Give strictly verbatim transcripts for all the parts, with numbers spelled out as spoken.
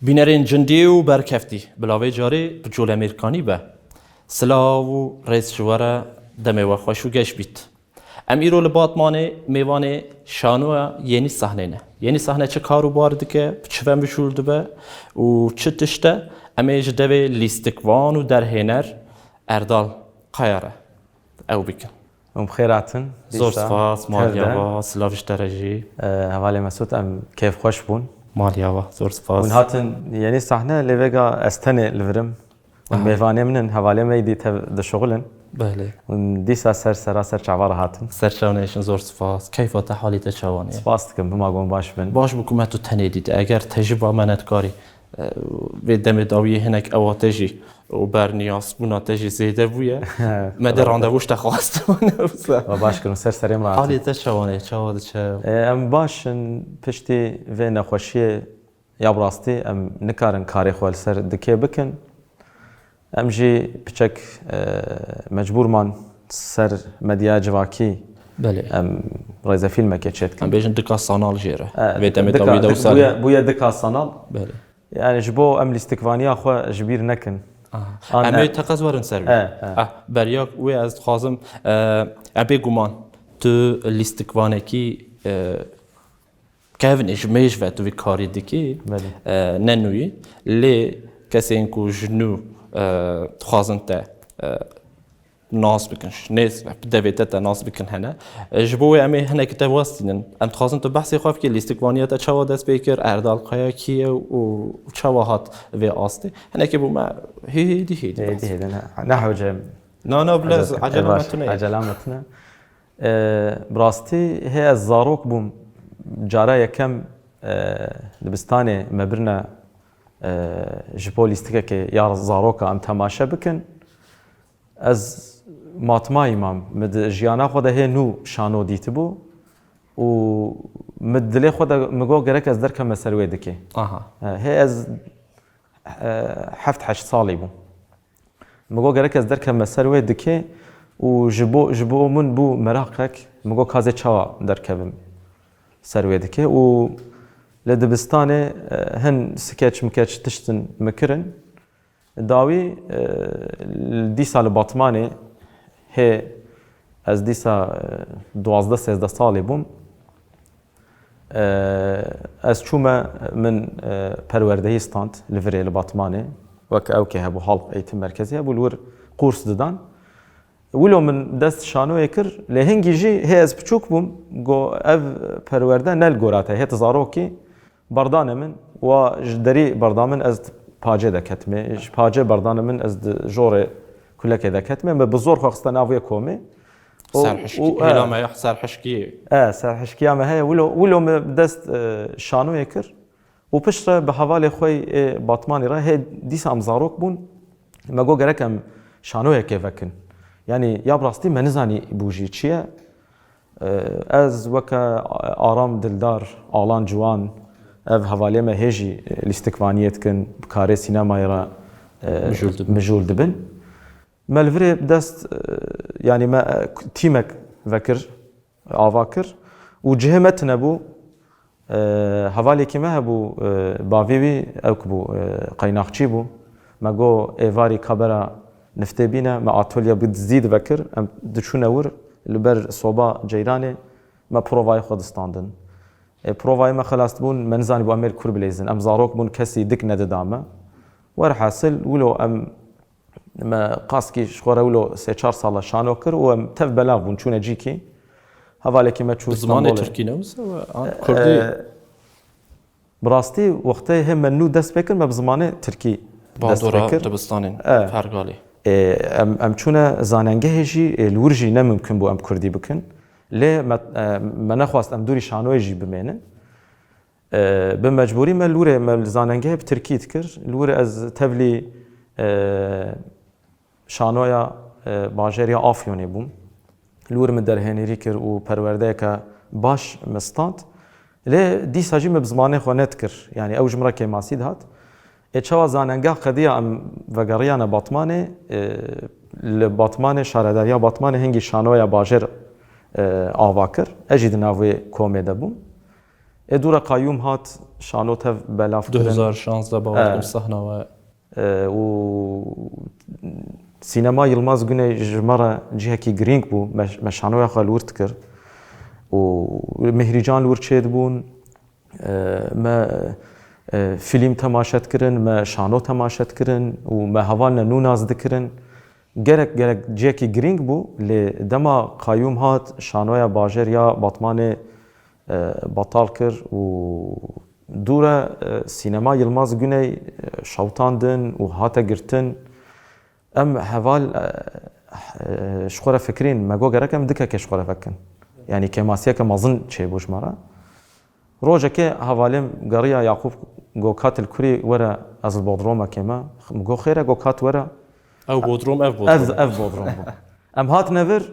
Bînerên cindî û berkeftî, bila vê carê bi colemêrkanî be. Silav û rêz ji we re, demê we xweş û geş bît. Em îro li Batmanê mêvanê şanoya Yenî Sahne ne. Yenî Sahne çi kar û bar dike, bi çi ve mijûl dibe û çi tişt e, em ê ji devê lîstikvan û derhêner Erdal Kaya re ew bikin. Hûn bi xêr hatin. Zor Dîsa spas, tev de. Maliya va, silav ji te re jî. Ee, hevalê Mesûd, em kêfxweş bûn. Maliya va, zor spas. Hûn hatin Yenî Sahne, lê vêga ez tenê li vir im. Hûn Aha. mêvanê min in, hevalê me êdî tev dişuxulin. Belê. Hûn dîsa ser sera ser çava re hatin. Ser çav nêşin, zor spas. Keyfa te, halê te çawan e? Spas dikim, bima gon baş bin. Baş bû ku me tu tenê dît. Eger te jî ba me netkarî, e, vê demê dawiyê hinek ewa te jî û berniyasbûna te jî zêde bûye. Me de randevû ji te xwestibûne wisa. We baş kirin, ser serê min re hatin. Halê te çawan e? Çawa diçe? E, em baş in, piştî vê nexweşiyê ya bi rastî em nikarin karê xwe li ser dikê bikin. Em jî piçek, e, mecbûr man ser medya civakî Belê. em rêzefîlmekê çêdikin. Em bêjin dika sanal jê re. E, Vê demê dika, dawî de dik-, wisa bûye, bûye dika sanal. Belê. Yani ji bo em lîstikvaniya xwe ji bîr nekin. Aha. An Em e- ê teqez werin ser wî. E, e. Ah, beriya wê ez dixwazim, e, e, bêguman tu lîstikvanekî, e, kevnê ji mêj ve tu vî karî dikî, Belê. e, ne nûyî. Lê kesên ku ji nû, e, dixwazin te, e, nas bikin, ş-, nêz, bi devê te te nas bikin hene. E, ji bo wê em ê hinekî te westînin. Em dixwazin tu behsê xwe bikî, lîstikvaniya te çawa dest pê kir, Erdal Kaya kî ye û çawa hat vê astê. Hinekî bo me hê-, hêdî hêdî Hêdî behs. hêdî, ne, ne hewce. Na, na, bila ez Ecele, ecele e, me baş, tune ye. ecele me tune. E, bi rastî hê ez zarok bûm. Cara yekem, e, dibistanê me birine, e, ji bo lîstikekê ya zaroka em temaşe bikin. Ez matmayî mam. Min di jiyana xwe de hê nû şano dîtibû û min dilê xwe de min got gerek ez derkevme ser wê dikê. Aha. E, hê ez, e, heft heşt salî bûm. Min got gerek ez derkevme ser wê dikê û ji bo, ji bo min bû meraqek, min got ka ez ê çawa derkevim ser wê dikê û li dibistanê, e, hin skeç mikeç tiştin min kirin. Dawî, e, dîsa li Batmanê hê ez dîsa, e, duwazdeh sêzdeh salî bûm. E, ez çûme min, e, perwerdehî stand li virê li Batmanê. Wek ew ke hebû Halk Eğitim Merkezi hebû, li wir kurs didan. Wilo min dest şanoyê kir, lê hingî jî hê ez piçûk bûm, got ev perwerde ne li gora te, hê tu zarokî, berdane min, wa ji derî berda min, ez di pacê de ketime, ji pacê berdane min, ez di jorê kulekê de ketime, me bi zor xwe xiste nav wê komê. Û, Serhişkî, û, e, hêla me ya serhişkiyê. E, serhişkiya me heye, wilo, wilo me dest, e, şanoyê kir. Û piştre bi hevalê xwe yê Batmanî re hê dîsa em zarok bûn, me got gerek em şanoyekê vekin. Yanî ya bi rastî me nizanî bû jî çi ye. Ez weke Aram Dildar, Alan Ciwan, ev hevalê me hê jî lîstikvaniyê dikin, bi karê sînemayê re, e, Mijûl dibin. mijûl dibin. Me li virê dest, e, yanî me, e, tîmek vekir, ava kir û cihê me tune bû. E, hevalekî me hebû, e, bavê wî ewk bû, e, qeynaxçî bû. Me got êvarî ka bera niftê bîne, me atolye bi dizî divekir, em diçûne wir li ber soba ceyranê, me provayê xwe distandin. E, provayê me xelas dibûn, me nizanîbû em ê li kur bileyzin. Em zarok bûn, kesî dik nedida me. Werhasil, wilo em Me qaskî ji xwe re wilo sê çar sala şano kir û em tev belav bûn, çûne cîkî. Hevalekî me çû Bi zimanê Stenbolê. tirkî ne wisa we? An E, kurdî? Bi rastî wextê hê me nû dest pê kir, me bi zimanê tirkî dest Bandora pê kir. dibistanên E. Fergalê. E, em, em çûne zanengehê jî, e, li wir jî ne mimkun bû em kurdî bikin. Lê me, e, me nexwast em dûrî şanoyê jî bimênin. E, bi mecbûrî me li wirê me li zanengehê bi tirkî dikir. Li wir ez tevlî, e, şanoya, e, bajêr ya Afyonê bûm. Li wir min derhênerî kir û perwerdeyeke baş min stand. Lê dîsa jî me bi zimanê xwe nedikir. Yanî ew ji min re kêmasî dihat. Ê çawa zanengeh qediya em vegeriyane Batmanê, e, li Batmanê, şaredariya Batmanê hingî şanoya bajêr, e, ava kir. Ez jî di nav wê komê de bûm. Ê dû re Qayûm hat, şano tev belav kirin. Du hezar şazdeh bawer E. kim sahna we. E, û Sînema Yilmaz Guney ji me re cihekî girîng bû. Me, me şanoya xwe li wir dikir. Û Mihrîcan li wir çêdibûn. E, me, e, fîlm temaşe dikirin, me şano temaşe dikirin û me hevalne nû nas dikirin. Gerek, gerek cihekî girîng bû, lê dema Qayûm hat, şanoya bajêr ya Batmanê, e, betal kir û dû re, e, Sînema Yilmaz Guney, e, şewitandin û hate girtin. Em heval, e, e, ji xwe re fikirîn, me got gerek em dikeke ji xwe re vekin. Yanî kêmasiyeke mezin çêbû ji me re. Rojekê hevalê min geriya, Yaqûb got, "Ka tu li kurî were, ez li bodromekê me." Min got, "Xêr e?" Got, "Ka tu were." Ew bodrom, ev bodrom. Ev, ev bodrom bû. Em hatine vir,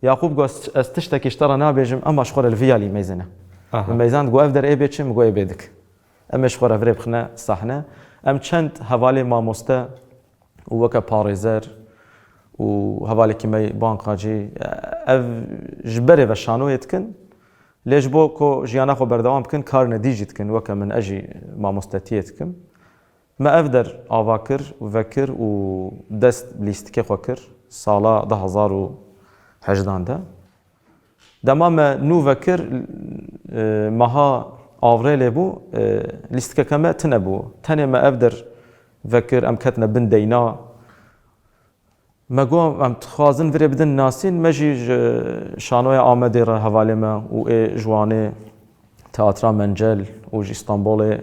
Yaqûb got, "Ez, ez tiştekî ji te re nabêjim, ema ji xwe re li vî alî meyzêne." Aha. Min meyzand, got, "Ev der ê bê çi?" Min got, "Ê bê dik." Em ê ji xwe re virê bixine sahne. Em çend hevalê mamoste û weke parêzer û hevalekî me bankacî, ev ji berê ve şanoyê dikin. Lê ji bo ku jiyana xwe berdewam bikin, karine dî jî dikin. Weke min, ez jî mamostetiyê dikim. Me ev der ava kir û vekir û dest lîstikê xwe kir sala du hezar û hejdan de. Dema me nû vekir, e, meha Avrêlê bû, e, lîstikeke me tune bû. Tenê me ev der vekir, em ketine bin deyna. Me got, em dixwazin virê bidin nasîn, me jî ji şanoya Amedê re hevalê me û ê ji Wanê, Teatra Mencel û ji Îstanbulê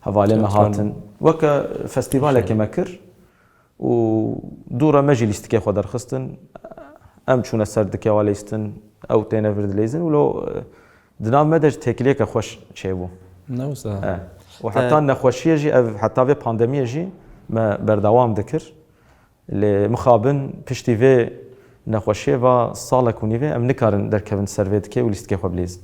hevalê me Teatra hatin. Weke festîvalekê me kir û dû re me jî lîstikê xwe derxistin. Em çûne ser dikewa lîstin, ew têne vir dilîzin û lo, e, di nav me de ji têkiliyeke xweş çêbû. Ne wisa. E. Û Te- heta nexweşiyê jî, ev heta vê pandemiyê jî me berdewam dikir. Lê mixabin piştî vê nexweşiyê va salek û nîvê em nikarin derkevin ser vê dikê û lîstikê xwe bilîzin.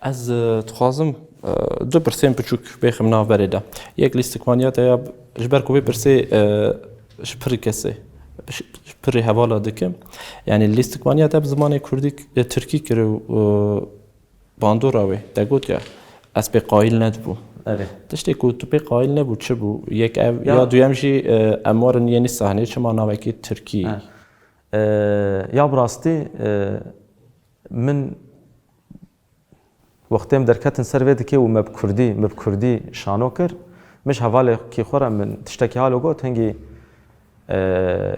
Ez, e, dixwazim, e, du pirsên biçûk bêxim nav berê de. Yek lîstikmaniya te ya, ji ber ku vê pirsê, e, ji pirî kesê, ji, ji pirî hevala dikim. Yanî lîstikmaniya te bi zimanê kurdî, e, tirkî kir û, e, bandora wê, te got ya, ez pê qayîl nedibûm. Erê. Tiştê ku tu pê qayîl nebû, çi bû? Yek ev, Ya ya duyem jî, e, em werin yenî sahneyê, çima navekî tirkî? Ha. E, ya bi rastî, e, min wextê em derketin ser vê dikê û me bi kurdî, me bi kurdî şano kir, min ji hevalekî xwe re min tiştekî halo got, hingî, e,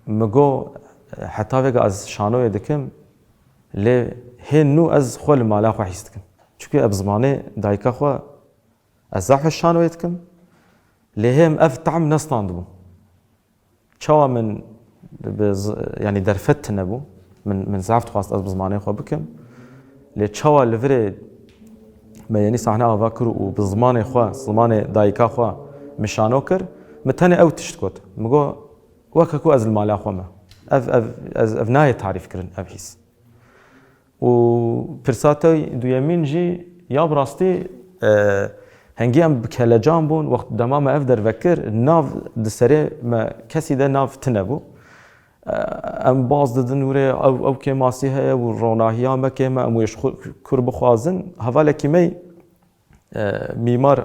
min got, heta vêga ez şanoyê dikim, Lê hê nû ez xwe li mala xwe hîs dikim. Çunku ez bi zimanê dayika xwe ez zehf şanoyê dikim. Lê hê min ev tehm nestandibû. Çawa min bi z-, yanî derfet tune bû. Min, min zehf dixwast ez bi zimanê xwe bikim. Lê çawa li virê me yenî sahne ava kir û bi zimanê xwe, zimanê dayika xwe min şano kir, min tenê ew tişt got. Min got, weke ku ez li mala xwe me. Ev, ev, ez, ev nayê tarîf kirin, ev hîs. Û pirsa te duyemîn jî ya bi rastî, e, hingî em bi kelecan bûn, wext dema me ev derve kir, nav di serê me kesî de nav tune bû. E, em baz didin wire, ew, ew kêmasî heye û ronahiya me kêm e, em wê ji xwe kur bixwazin. Hevalekî me, e, mîmar,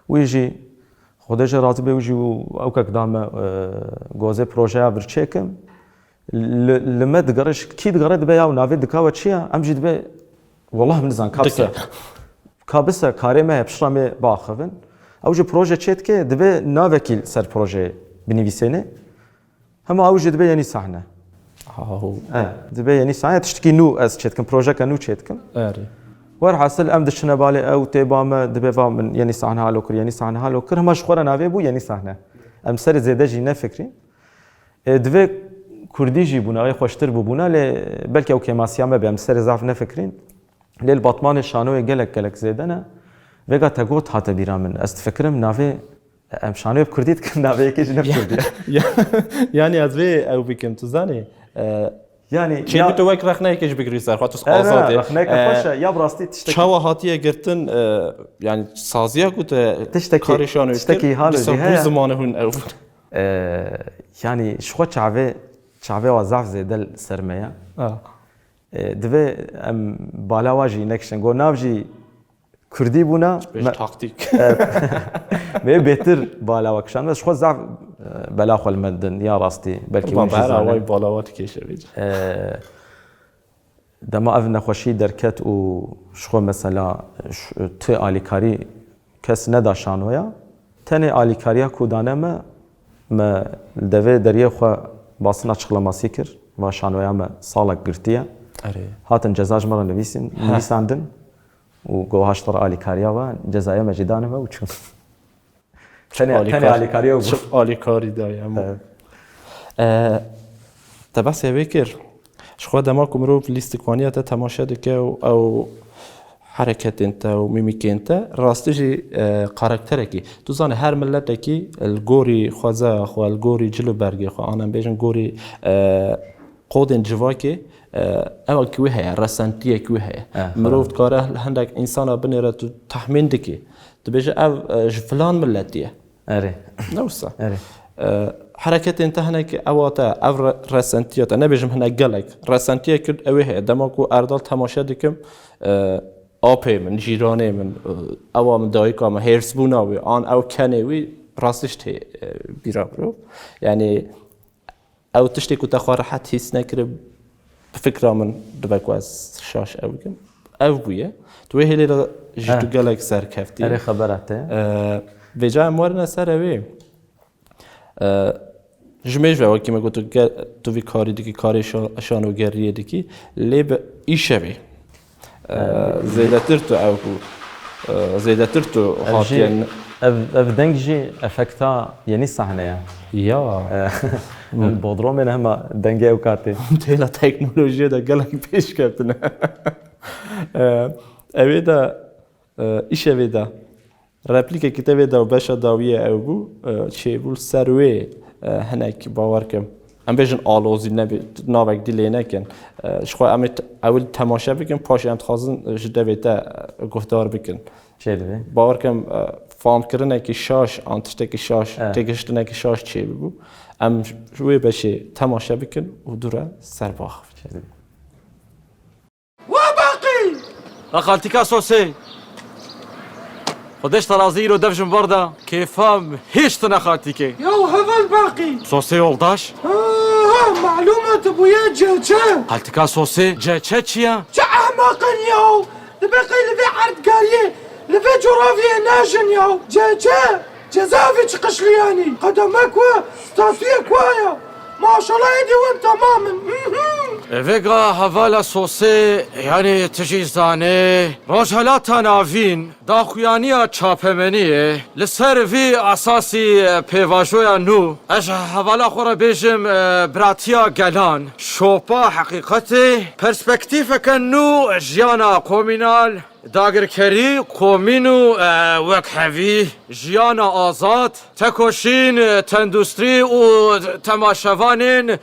wî jî Xwedê jê razî be, wî jî û ewkek da me, e, gozê projeya vir çêkim. Li, li me digere, ji kî digere dibe ya û navê dika we çi ye? Em jî dibe, wellah min nizan, ka bise. Dike. Ka bise, karê me ye, piştre me biaxivin. Ew jî proje çê dike, dibe navekî li ser projeyê binivîsêne. Hema ew jî dibe yenî sahne. Aho. E, dibe yenî sahne, tiştekî nû ez çêdikim, projeke nû çêdikim. Erê. Werhasil em diçine balê ew tê ba me, dibe va min yenî sahne halo kir, yenî sahne halo kir. Hema ji xwe re navê bû yenî sahne. Em serê zêde jî nefikrîn. E, divê kurdî jî bûna, wê xweştir bûbûna, lê belkî ew kêmasiya me be, em serê zaf nefikrîn. Lê li Batmanê şanoyê gelek, gelek zêde ne. Vêga te got hate bîra min. Ez difikirim navê Em şanoyê bi kurdî dikin, navê yekê jî ne bi kurdî ye. Ya, yanî ez vê ew bikim, tu zanî, e, Yanî, çêdibî ya tu wek rexneyekê jî bigirî ser xwe, tu Evet, azad î. rexneyeke E, xweş e. Ya bi rastî tiştekî çawa hatiye girtin, e, yanî saziya ku te Tiştekî, karê şanoyê tiştekî kir, halo dîsa jî bû heye. zimanê hûn ew bûn. E, yanî ji xwe çavê, çavê wa zaf zêde li ser me ye. Ha. E, divê em bala wa jî nekişin. Go nav jî Kurdî bûna. Bêj me- taktîk. E, me bêtir bala wa kişan. Ji xwe zaf, e, bela xwe li me din ya rastî. Belkî Qurban hûn jî be, her zanin. Awayî bala wa dikêşe vêca. E, dema ev nexweşî derket û ji xwe mesela ş-, ti alîkarî kes neda şanoya. Tenê alîkariya ku dane me, me li devê deriyê xwe basina çixlemasî kir. Va şanoya me salek girtiye. Erê. Hatin ceza ji me re nivîsîn, Heh. nivîsandin û go haşt re alîkariya we, cezaya me jî dane me û çûn. Tenê, tenê alîkar-, alîkariya bû. Çi alîkarî daye hemû. Evet. E, te behsê wê kir. Ji xwe dema ku mirov lîstikvaniya te temaşe dike û ew hereketên te û mîmîkên te rastî jî, e, karakterekî. Tu zanî her miletekî li gorî xwezaya xwe, li gorî cil û bergê xwe, an em bêjin gorî, e, kodên civakê, e, ewek wê heye, resentiyek wê heye. Eh, Mirov xwe. Dikare hindek însana binêre tu tehmîn dikî. Dibêje ev, e, ji filan miletî ye. Erê. Ne wisa. Erê. E, hereketên te hinek ewa te, ev re-, resentiya te, nebêjim hinek gelek. Resentiyek ew ê heye. Dema ku Erdal temaşe dikim, e, apê min, cîranê min, e, ewa min, dayika min, hêrsbûna wî, an ew kenê wî, rastî jî tê, e, bîra mirov. Yanî, Ew tiştê ku te xwe rehet hîs nekirib, bi fikra min dibe ku ez şaş ew bikim. Ev bûye. Tu wê hêlê de jî Eh. tu gelek serkeftî. Erê xebera te. Eh, vêca em werine ser ew ê. Eh, ji mêj ve wekî me got tu ge-, tu vî karî dikî, karê şa-, şanogeriyê dikî. Lê bi îşevê. Ee, zêdetir tu ew ku, e, zêdetir tu Ev jî, hatiye n- ev, ev deng jî efekta yenî sahne ye. Ya. Ee, Bodromên hema dengê ew katê. Têla teknolojiyê de gelek pêş ketine. Ee, ew ê de, e, îşevê de. Replîkekî te vê de beşa dawiyê ew bû, e, çêbû li ser wê, e, hinek bawer kim. Em bêjin alozî nebê, navek dî lê nekin. E, ji xwe em ê t-, ewil temaşe bikin, paşê em dixwazin ji devê te, e, guhdar bikin. Çê dibê? Bawer kim, e, famkirinekî şaş, an tiştekî şaş, E. têgihiştinekî şaş çêbibû. Em ji wê beşê temaşe bikin û dû re ser baxivin. Çê dibê? Wa Baqî! La xaltîka Sosê. Xwedê ji te razî, îro dev ji min ber da. Kêfa min hêştine xaltîkê. Yaw heval Baqî. Sosê yoldaş. Ha, ha, malûm e tu bûye C Ç. Xaltîka Sosê, C Ç çi ye? Çi ehmeq in yaw. Dibe qey li vê erdgariyê, li vê coraviyê nejin yaw. C Ç. Cezavê çi qişliyanî? Qedemek we, statuyek we ya. Maşallah êdî win temam in. Vêga hevala Sosê, yanî tu jî zanê, Rojhelata Navîn, daxuyaniya çapemeniyê, li ser vî esasî pêvajoya nû, ez ji hevala xwe re bêjim, e, biratiya gelan, şopa heqîqetê, perspektîfeke nû jiyana komînal, Dagirkerî, komîn û, e, wekhevî, jiyana azad, tekoşîn, e, tendûstrî û temaşevanên, e,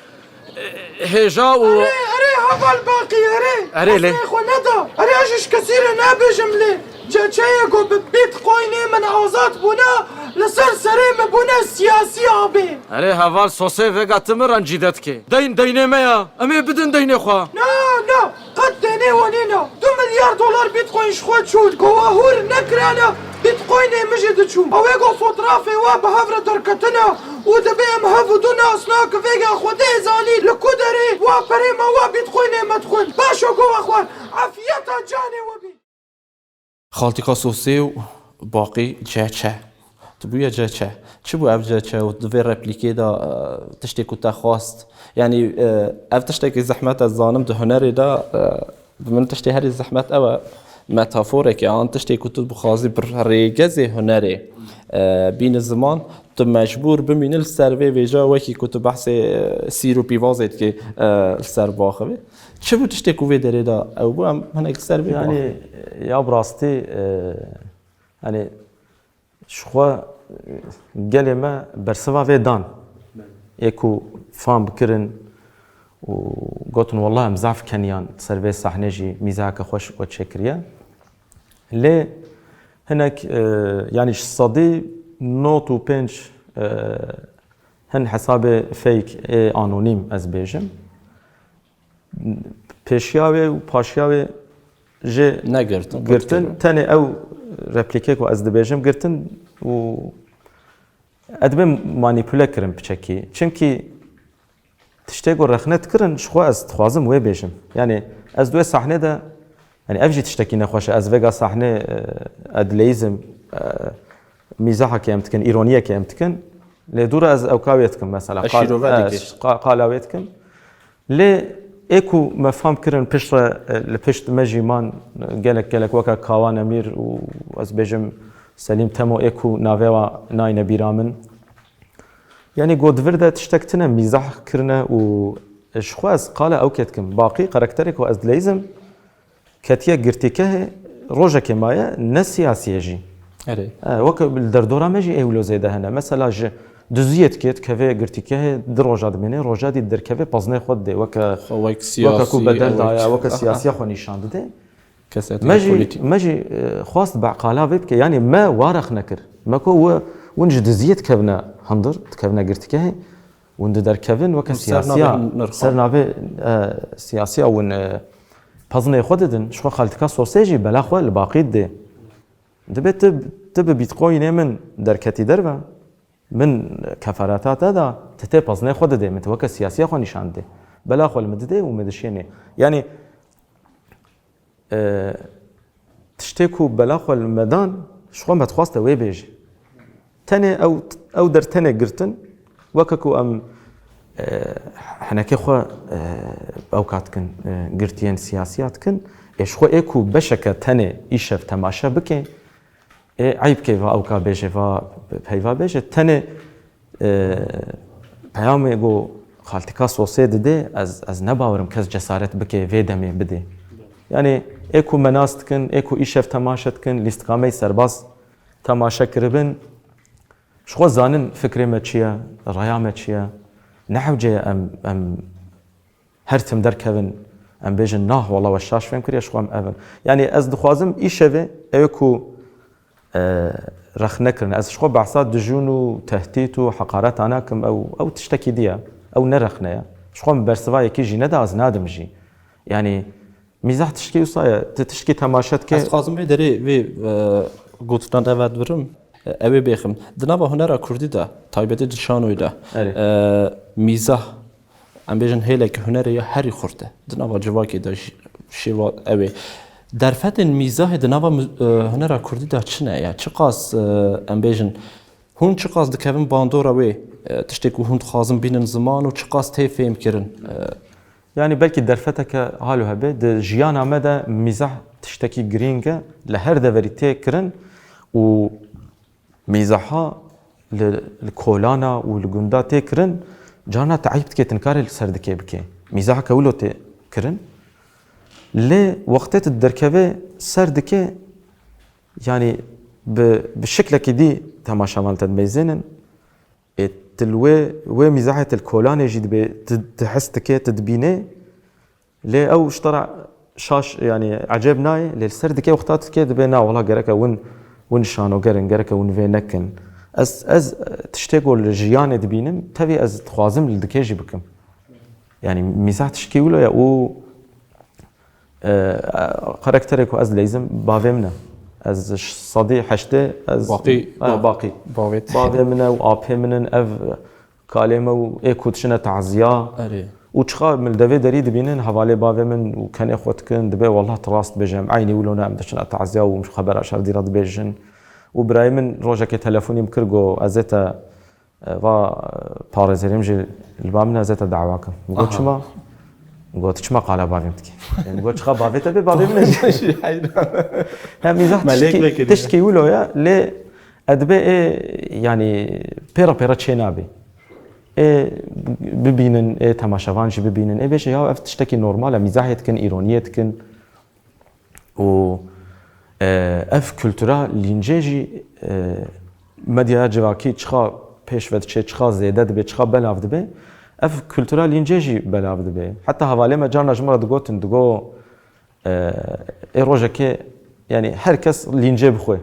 hêja û Erê, erê, heval Baqî, erê. Erê lê. Destê xwe neda. Erê, ez ji kesî re nabêjim lê. Ceçeyê ku bi Bitcoinê min azad bûne, li ser serê min bûne siyasî abê. Erê, heval Sosê, vêga tu min rencîde dikê. Deyn deynê me ya. Em ê bidin deynê xwe. Na, na. Qet deynê we nîne. Du milyar dolar Bitcoin ji xwe çû. Ku we hûr nekirane, Bitcoinê min jî diçû. Ew ê ku fotrafê we bi hev re derketine û dibê em hev û du nas nakin vêga Xwedê zanî li ku derê wa perê me wa Bitcoinê me dixwin. Paşo ku we xwar. Efiyeta canê we bî. Xaltîka Sosê û Baqî C Ç. Tu bûye C Ç. Çi bû ev C Ç û di vê replîkê de, e, tiştê ku te xwest? Yanî, e, ev tiştekî zehmet ez zanim di hunerê de, e, bi min tiştê herî zehmet ew e. Metaforek e, an tiştê ku tu bixwazî bi rêgezê hunerê, e, bîni ziman, tu mecbûr bimînî li ser vê vêca wekî ku tu behsê, e, sîr û pîvazê dikî, e, li ser baxivê. Çi bû tiştê ku vê derê de ew bû, em hinek li ser vê Yanî, biaxivin. Ya bi rastî, e, hani ji xwe, e, gelê me bersiva vê dan. Ê ku fam bikirin û gotin, "Wallah em zaf keniyan ser vê sahnê jî mîzaheke xweş we çêkiriye." Lê hinek, e, yanî ji sedî nod û pênc, e, hin hesabê fake ê anonîm ez bêjim. pêşiya wê û paşiya wê jê Negirtin, girtin. Tenê ew replîkê ku ez dibêjim girtin û ez dibêm manîpule kirin piçekî. Çimkî tiştê ku rexne dikirin, ji xwe ez dixwazim wê bêjim. Yanî ez di wê sahnê de, yanî ev jî tiştekî nexweş e. Ez vêga sahnê, e, edleyizm, e, mîzahekê em dikin, îroniyekê em dikin. Lê dûra ez ewka wê dikim mesela. E, Qal-, şîrove e, dikî. ş-, qa-, qala wê dikim. Lê ê ku me fam kirin piştre, e, li pişt me jî man, e, gelek gelek weke Kawan Emîr û ez bêjim Selîm Temo ê ku navê wa nayne bîra min. Yanî go di vir de tiştek tune mîzah kirine û ji xwe ez qala ew kê dikim. Baqî karakterê ku ez dileyizim ketiye girtîkehê rojekê maye ne siyasî ye jî. Erê. E, weke li derdora me jî ê wilo zêde hene. Mesela ji duziyê dike dikeve girtîkehê du roja dimêne, roja dî derkeve peznê xwe didê. Weke, Xwe wek weke ku siyasî bedel ew daye, wek weke siyasiya xwe nîşan dide. Kesetiya Me jî, polîtîk. me jî, e, xwest be qala vê bike. Yanî me wa rexne kir. Me ku we, win ji diziyê dikevine hundir, dikevine girtîkehê, win di derkevin weke Ser siyasiya, navê nirxan. ser navê, e, siyasiya win, e, peznê xwe didin. Ji xwe xaltika sosê jî bela xwe li baqî didê. Dibê tu, tu bi Bitcoinê min derketî derve, min kefareta te da, tu tê peznê xwe didê, min tu weke siyasiya xwe nîşan didê. Bela xwe li min didê û min dişênê. Yanî, e, tiştê ku bela xwe li me dan, ji xwe me dixwaste wê bêje. Tenê ew, ew der tenê girtin, weke ku em, e, henekê xwe, e, ewka dikin, e, girtiyên siyasiya dikin, ê ji xwe ê ku beşeke tenê îşev temaşe bike, ê eyb ke va ewka bêje, va peyva bêje, tenê, e, peyamê ku xaltika sosê didê, ez, ez ne bawerim kes cesaret bike vê demê bidê. Yanî ê ku me nas dikin, ê ku îşev temaşe dikin, lîstikameyê serbaz temaşe kiribin, ji xwe zanin fikrê me çi ye, raya me çi ye. Ne hewce ye em, em her tim derkevin, em bêjin, nah, wela we şaş fêm kiriye, ji xwe em ev in. Yanî ez dixwazim îşevê ew ê ku, e, rexne kirin. Ez ji xwe behsa dijûn û tehdît û heqareta nakim, ew, ew tiştekî dî ye. Ew ne rexne ye. Ji xwe min bersiva yekî jî neda, ez nadim jî. Yanî mîzah tiştkî wisa ye. Tu tiştkî temaşe dike. Ez dixwazim vê derê vê, e, gotinan de ve dibirim. E, ew ê bêxim. Di nava hunera kurdî de, taybetî di şanoyê de, Erê. e, mîzah, em bêjin hêleke hunerê ya herî xurt e. Di nava civakê de jî şêwa ew ê. Derfetên mîzahê di nava mi-, e, hunera kurdî de çi ne ya? Çiqas, e, em bêjin, hûn çiqas dikevin bandora wê, e, tiştê ku hûn dixwazin bînin ziman û çiqas tê fêmkirin? E, Yanî belkî derfeteke halo hebe, di jiyana me de mîzah tiştekî girîng e, li her deverî tê kirin û mîzaha li, li kolana û li gunda tê kirin, carna tu eyb dike, tu nikarî li ser dikê bikê. Mîzaheke wilo tê kirin. Lê wextê tu derkevê ser dikê, yanî bi, bi şiklekî dî temaşevan te dimeyzênin. Ê, tu li wê, wê mîzahê tu li kolanê jî dibê, tu, tu his dikê, tu dibînê. Lê ew ji te re şaş, yanî ecêb nayê, lê li ser dikê wexta tu dikê dibê, na, wela gereke win, win şanoger in, gereke win vê nekin. Ez, ez, e, tiştê ku li jiyanê dibînim, tevî ez dixwazim li dikê jî bikim. Yanî mîzah tişkî wilo ye û, e, karakterê ku ez dileyzim bavê min e. Ez ji sedî heştê ez Baqî, e, ba-, Baqî. Bavê te. Bavê min e û apê min in, ev kalê me û ê ku diçine taziya. Erê. Û çiqa min li devê derî dibînin, hevalê bavê min û kenê xwe dikin, dibê, wallah tu rast dibêjî, em eynî wilo ne, em diçine taziya û xebera şer dî re dibêjin. Û birayê min rojekê telefonî min kir, got, ez ê te, e, va, e, parêzerê min jî li ba min e, ez ê te dawa kim. Min got, Aha. Çima? Min got, çima qala bavê min dikî? Min got, çiqa bavê te bê, bavê min e jî. Hem mîzah Melek tişkî, vekirî. Tişkî wilo ye, lê edibê ê, yanî pêra pêra çê nabê. Ê bibînin, ê temaşevan jî bibînin. Ê bêje, ya ev tiştekî normal e, mîzahê dikin, îroniyê dikin. Û, e, ev kultura lîncê jî, e, medyaya civakî çiqa pêş ve diçe, çiqa zêde dibe, çiqa belav dibe, ev kultura lîncê jî belav dibe. Heta hevalê me carna ji min re digotin, digo, e, ê rojekê, yanî her kes lîncê bixwe.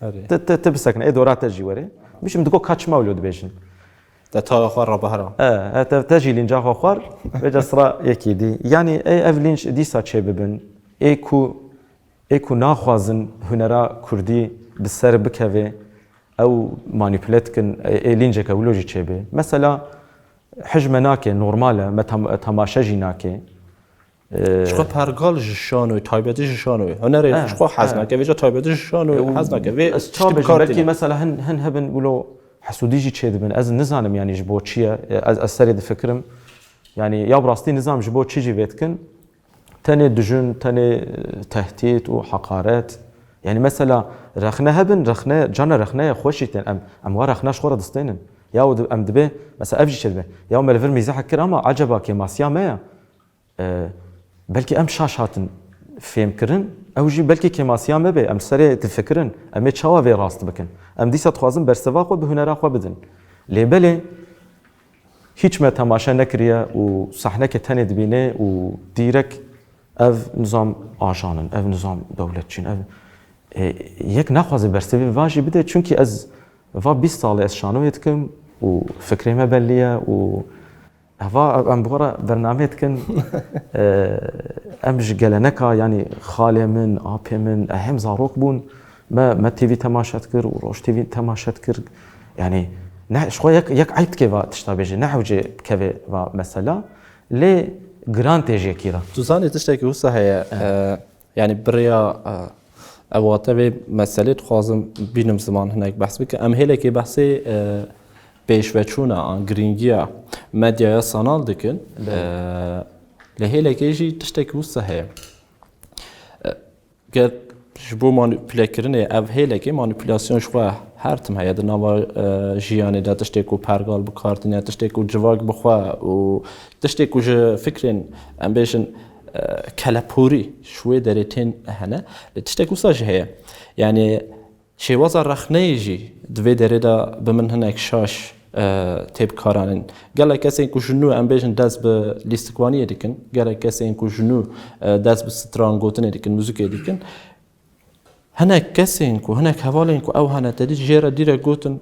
Erê. Ti, ti, ti bisekine, ê dora te jî were. Min jî min digo, ka çima wilo dibêjin? Te taya xwe rabehra. E, e, te, te jî lînca xwe xwar, vêca sira yekî dî. Yanî ê ev lînc dîsa çêbibin, ê ku, ê ku naxwazin hunera kurdî bi ser bikeve, ew manîpule dikin, ê, ê lînceke wilo jî çêbe. Mesela, hej me nake, normal e, me tam-, temaşe jî nake. Ee, Ji xwe pergal ji şanoyê, taybetî ji şanoyê. Hunerê Eh, ji xwe hez eh. nake, vêca taybetî ji şanoyê Ew, hez nake. Vê ez tiştî çawa bêjim, bikar belkî tîne. Mesela hin, hin hebin wilo hesûdî jî çêdibin. Ez nizanim, yanî ji bo çi ye. Ez, ez serê difikirim. Yanî ya bi rastî nizanim ji bo çi jî vê dikin. Tenê dijun, tenê, e, tehdît û heqaret. Yanî mesela rexne hebin, rexne, cana rexne ye, xweş jî tên. Em, em wa rexna ji xwe re distênin. Ya û di-, em dibê, mesela ev jî çêdibe. Ya me li vir mîzehek kir ama eceba kêmasiya me ye. E, belkî em şaş hatin fêmkirin, ew jî belkî kêmasiya me be, em li serê difikirin, em ê çawa vê rast bikin? Em dîsa dixwazin bersiva xwe bi hunera xwe bidin. Lê belê hîç me temaşe nekiriye û sahneke tenê dibîne û dîrek ev nizam ajan in, ev nizam dewletçî in, ev, e, yek naxwaze bersivî va jî bide, çunkî ez va bîst sal e ez şanoyê dikim û fikrê me belî ye û Heva em bi xwe re bernameyê dikin. Eee, em ji geleneka, yanî xalê min, apê min, e, hem zarok bûn. Me, me T V temaşe dikir û Roj T V temaşe dikir. Yanî ne, ji xwe yek, yek eyb dike va tişta bêje, ne hewce bikeve va mesela. Lê giran tê ji yekî re. Tu zanî tiştekî wisa heye, Evet. e, Yanî bi rêya, e, ew wate vê meselê dixwazim bînim ziman hinek behs bike. Em hêlekê behsê, e, pêşveçûna an girîngiya medyaya sanal dikin. Belê. E, lê hêlekê jî tiştekî wisa heye. E, ger ji bo manîpulekirinê ev hêlekê manîpulasyon ji xwe her tim heye di nava, e, jiyanê de tiştê ku pergal bi kar tîne, tiştê ku civak bi xwe û tiştê ku ji fikrên, em bêjin, e, keleporî ji wê derê tên hene. Lê tiştek wisa jî heye. Yanî şêwaza rexneyê jî di vê derê de bi min hinek şaş, e, tê bikaranîn. Gelek kesên ku ji nû, em bêjin, dest bi lîstikvaniyê dikin, gelek kesên ku ji nû, e, dest bi strangotinê dikin, muzikê dikin. Hinek kesên ku, hinek hevalên ku ew hene te dît jê re dîrek gotin,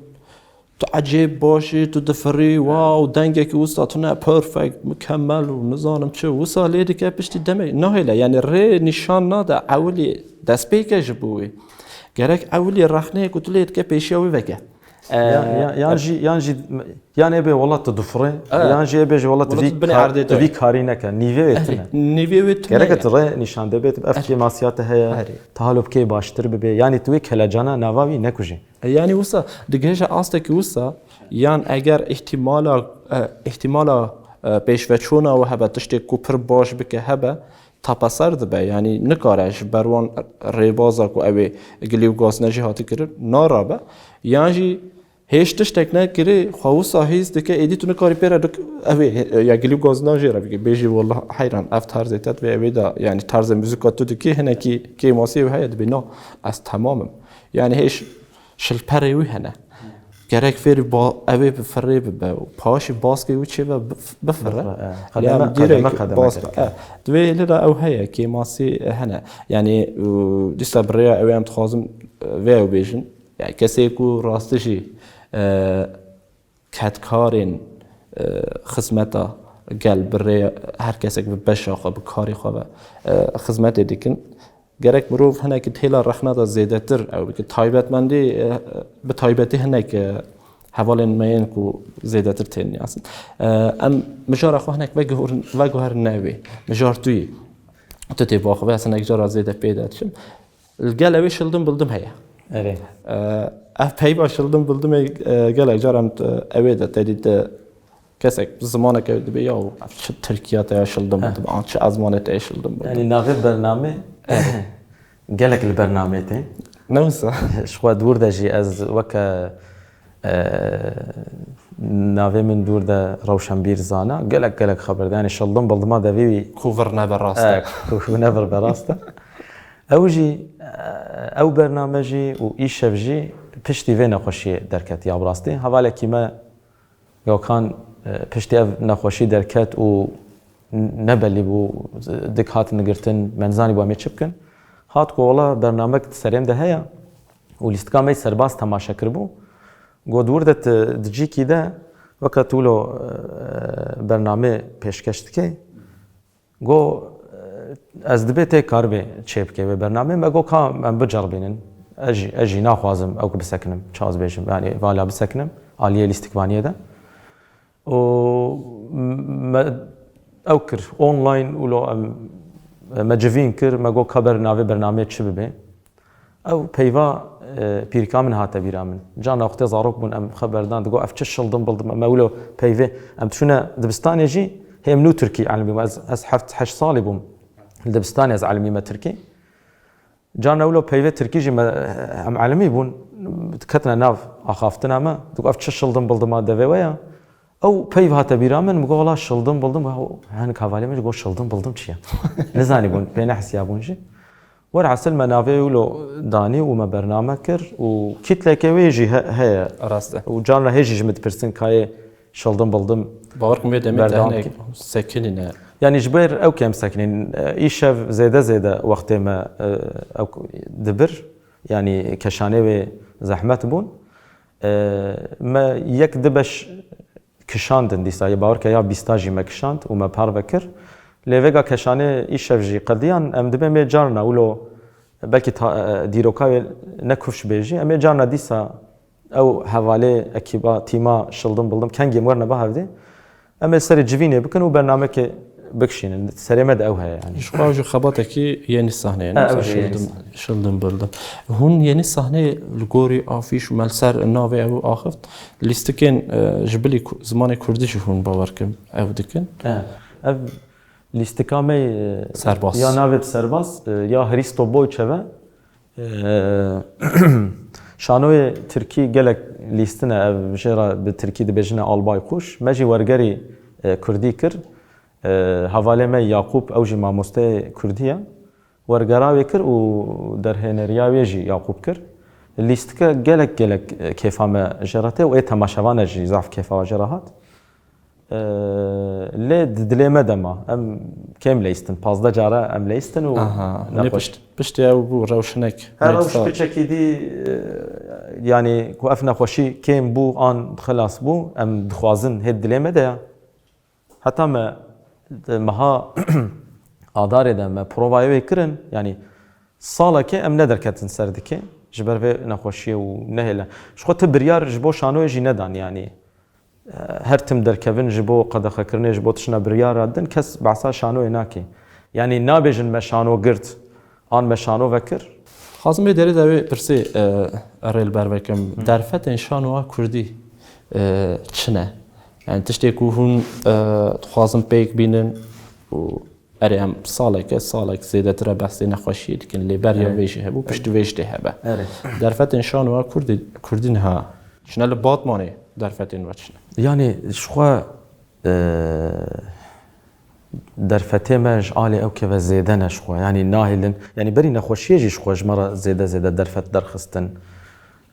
tu ecêb baş î, tu difirî, wow, dengekî wisa tune, perfect, mukemmel û nizanim çi, wisa lê dike piştî demê. Nahêle, yanî rê nîşan nade, ewilî destpêke ji bo wê. Gerek ewilî rexneyê ku tu lê dike pêşiya wê veke. E, Ya, ya, yan jî, yan jî, yan ê bê welat tu difirê, E. yan jî ê bê ji welat Welat vî tu binê ka-, erdê tu. vî karî neke, nîvê wê Erê, tune. nîvê wê tune Gerek ye. tu rê nîşan de bê, tu ev Erê. kêmasiya te heye, Erê. tu halo bikê baştir bibê. Yanî tu wê kelecana nava wî nekujê. E, yanî wisa, digihêje astekî wisa, yan eger îhtîmala, e, îhtîmala, e, pêşveçûna we hebe, tiştê ku pir baş bike hebe, tapeser dibe. Yanî nikare ji ber wan rêbaza ku ew ê gilî û gazina jê hatî kirin, narabe. Yan jî hêj tiştek nekirî, xwe wisa hîs dike, êdî tu nikarî pê re dik-, ew ê, ya gilî û gazina jê re bike. Bêjî, "Wallah heyran, ev tarzê te divê ew ê de, yanî tarzê muzîka tu dikî, hinekî kêmasiyê wî heye." Dibê, "Na, ez temam im." Yanî hêj şilperê wî hene. Gerek fêrî ba-, ew ê bi firê bibe û paşî baskê wî çêbe bif-, bifire. Bifire, e. Qedeme, Yanî qedeme, direkt qedeme bask-, direkt. e. Divê li de ew heye, kêmasî hene. Yanî, û dîsa bi rêya ew ê em dixwazim, e, vê ew bêjin. Yanî kesê ku rastî jî, e, kedkarên, e, xizmeta gel bi rê her kesek bi beşa xwe, bi karê xwe ve, e, xizmetê dikin. Gerek mirov hinekî di hêla rexna de zêdetir ew bike. Taybetmendî, e, bi taybetî hinek, e, hevalên me yên ku zêdetir tên nasin. E, em mijara xwe hinek veguherin, veguherine wê. Mijar tu yî. Tu tê biaxivî, ez hinek cara zêde pê de diçim. Li gel ew ê şildim bildim heye. Erê. E, ev peyva şildim bildimê, e, gelek caran, e, ew ê de te dît, e, kesek zimanek ew dibê, "Ya ev çi Tirkiya te ya şildim bildim, an çi ezmanê te ya şildim bildim." Yanî navê bernamê gelek li bernamê tê. Ne wisa? Ji xwe di wir de jî ez weke, e, navê min di wir de Rewşenbîr Zana. Gelek, gelek xeber de. Yanî şildim bildima devî wî Ku vir nebe rast e. E, ku vir nebe rast e. Ew jî, e, ew bername jî û îşev jî piştî vê nexweşiyê derket ya bi rastî. Hevalekî me Gökhan, e, piştî ev nexweşî derket û n-, nebelî bû, dik hat nigirtin, me nizanî bû em ê çi bikin. Hat ku wela bernamek di serê min de heye û lîstika me yî serbaz temaşe kiribû. Got, "Di wir de tu di cîkî de Weke tu wilo, e, bernamê pêşkeş dikey, go, e, ez dibê tê karibê çêbikê wê bernamê, me go ka em biceribînin. Ez jî, ez jî naxwazim ew ku bisekinim, çaz bêjim, yanî vala bisekinim, aliyê lîstikvaniyê de. Û me ew kir, online, wilo em, me civîn kir, me go ka ber navê bernamê çi bibe. Ew peyva, e, pîrika min hate bîra min. Carna wextê zarok bûn, em xeber dan, digo, "Ev çi şildim bildim." Me wilo peyvê, em diçûne dibistanê jî, hê em nû tirkî elimî me. Ez, ez heft heşt salî bûm. Li dibistanê ez elimî me tirkî. Carna wilo peyvê tirkî jî me, em elimî bûn, diketine nav axaftina me. Digo, "Ev çi şildim bildim a devê we ya?" Ew peyv hate bîra min, min got, "Wela şildim bildim." Hinek hevalê min jî got, "Şildim bildim çi ye?" Nizanî bûn, pê nehisiya bûn jî. Werhasil me navê wilo danî û me bername kir û kîtleke wê jî he-, heye. Rast e. Û carna hê jî ji min dipirsin kayê şildim bildim. Bawer kim wê demê te berdewam hinek kir. Sekinîne. Yanî ji ber ew kêm sekinîn, e, îşev zêde zêde wextê me, e, ew dibir, yanî keşanê wê zehmet bûn. E, me yek di beş kişandin dîsa, yê bawer ke ya bîsta jî me kişand û me parve kir. Lê vêga keşanê îşev jî qediyan, em dibê mê carna wilo belkî ta-, e, dîroka wê ne kufş bê jî, em ê carna dîsa ew hevalê ekîba tîma şildim bildim kengê em werne ba hevdê. Em ê serê civînê bikin û bernamekê bikişînin. Serê me de ew heye yanî. Ji xwe ew jî xebatekî yenî sahneyê ne? Ha, ew jî yenî sahne. Şildim bildim. Hûn yenî sahneyê li gorî afîş û me li ser navê ew axift. Lîstikên, e, ji bilî ku-, zimanê kurdî jî hûn bawer kim ew dikin? E, ev lîstika me, e, serbas. Ya navê serbas, e, ya Hristo Boyçeve. Ee, şanoyê tirkî gelek lîstin e, ev jê re bi tirkî dibêjine Albay Quş. Me jî wergerî, e, kurdî kir. Ee, hevalê me Yaqûb, ew jî mamosteyê kurdî ye. Wergera wê kir û derhêneriya wê jî Yaqûb kir. Lîstike gelek gelek, e, kêfa me jê re tê û ê temaşevane jî zaf kêfa jê re hat. Ee, lê di dilê me de ma. Em kêm leyistin. Pazdeh care em leyistin û Aha, hûn ê nexweş- pişt-, piştî ew bû rewşinek. Her rewş nexweş- piçekî dî, e, yanî ku ev nexweşî kêm bû an xilas bû, em dixwazin hê dilê me de ya. Heta me di meha Adarê de me provayê wê kirin, yanî salekê em nederketin ser dikê, ji ber vê nexweşiyê û nehêle. Ji xwe ti biryar ji bo şanoyê jî nedan, yanî. Her tim derkevin ji bo qedexekirinê, ji bo tiştine biryar re din, kes behsa şanoyê nake. Yanî nabêjin me şano girt, an me şano vekir. Xwazim vê derê de wê pirsê, e, rê li ber vekim. Hı. Derfetên şanoya kurdî, e, çi ne? Yani tiştê ku hûn, e, dixwazin pêk bînin û Erê, em saleke, salek zêdetir e behsê nexweşiyê dikin, lê beriya Erê. vê jî hebû, piştî vê jî tê hebe. Erê. Derfetên şanoya kurdî, kurdî niha çine li Batmanê, derfetên we çine? Yanî, ji xwe, e, derfetê me ji alê ew keve zêde ne ji xwe. Yanî, nahêlin. Yanî, berî nexweşiyê jî ji xwe ji me re zêde zêde derfet derxistin.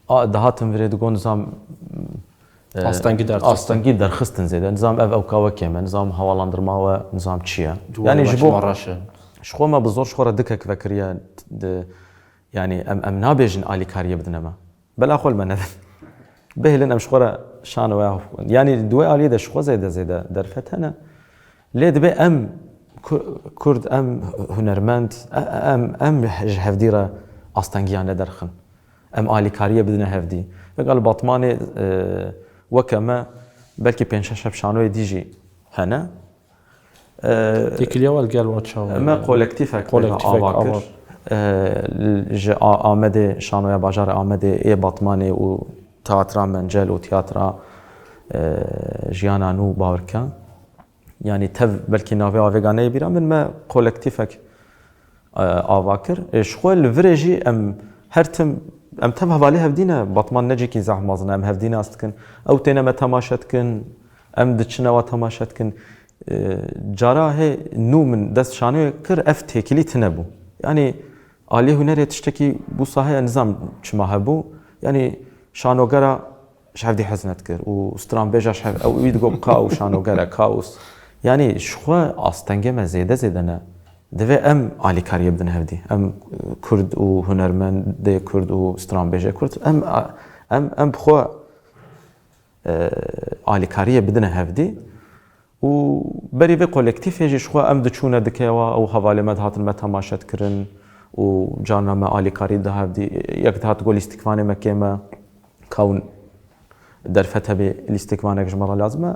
A, dihatin virê digon nizam, e, Astengî derxistin. Astengî derxistin zêde. Nizam ev ewka wekê me, nizam hewalandırma we, nizam çi ye? Yanî ji bo, ji xwe me bi zor ji xwe re dikek vekiriye. Di, yanî em, em nabêjin alîkariyê bidine me. Bela xwe li me nedin. Bihêlin em ji xwe re şanoya xwe. Yanî di wê aliyê de ji xwe zêde zêde derfet hene. Lê dibe em Ku-, Kurd, em hunermend, e-, em, em ji hevdî re astengiya nederxin. Em alîkariyê bidine hevdî. Wek li Batmanê, e, weke me belkî pênc şeş heb şanoyê dî jî hene. E, Têkiliya we li gel we çawa ye? Me kolektîfek Kolektîfek ava kir. ava. E, l-, ji A-, Amedê, şanoya bajarê Amedê, ê Batmanê û teatra Mencel û teatra, e, Jiyana Nû, bawer ke. Yanî tev belkî navê avêga neyê bîra min, me kolektîfek, e, ava kir. E, ji xwe li virê jî em her tim, em tev hevalê hevdî ne, Batman ne cîkî zehf mezin e, em hevdî nas dikin. Ew têne me temaşe dikin, em diçine wa temaşe dikin. E, cara hê nû min dest şanoyê kir, ev têkilî tine bû. Yanî aliyê hunerê tiştekî bû saheye nizam çima hebû. Yanî şanogera ji hevdî hez nedikir û stranbêja ji hev-, ew wî digot ka û şanogere, ka û s-, yanî ji xwe astengê me zêde zêde ne. Divê em alîkariyê bidin hevdî. Em, e, Kurd û hunermendê Kurd û stranbêjê Kurd, em, a, em, em bi xwe, e, alîkariyê bidine hevdî. Û berî vê kolektîfê jî ji xwe em diçûne dikewa, ew hevalê me dihatin me temaşe dikirin û carna me alîkarî dida hevdî. Yek dihat got lîstikvanê me kêm e, ka hûn derfet hebe lîstikvanek ji me re lazim e.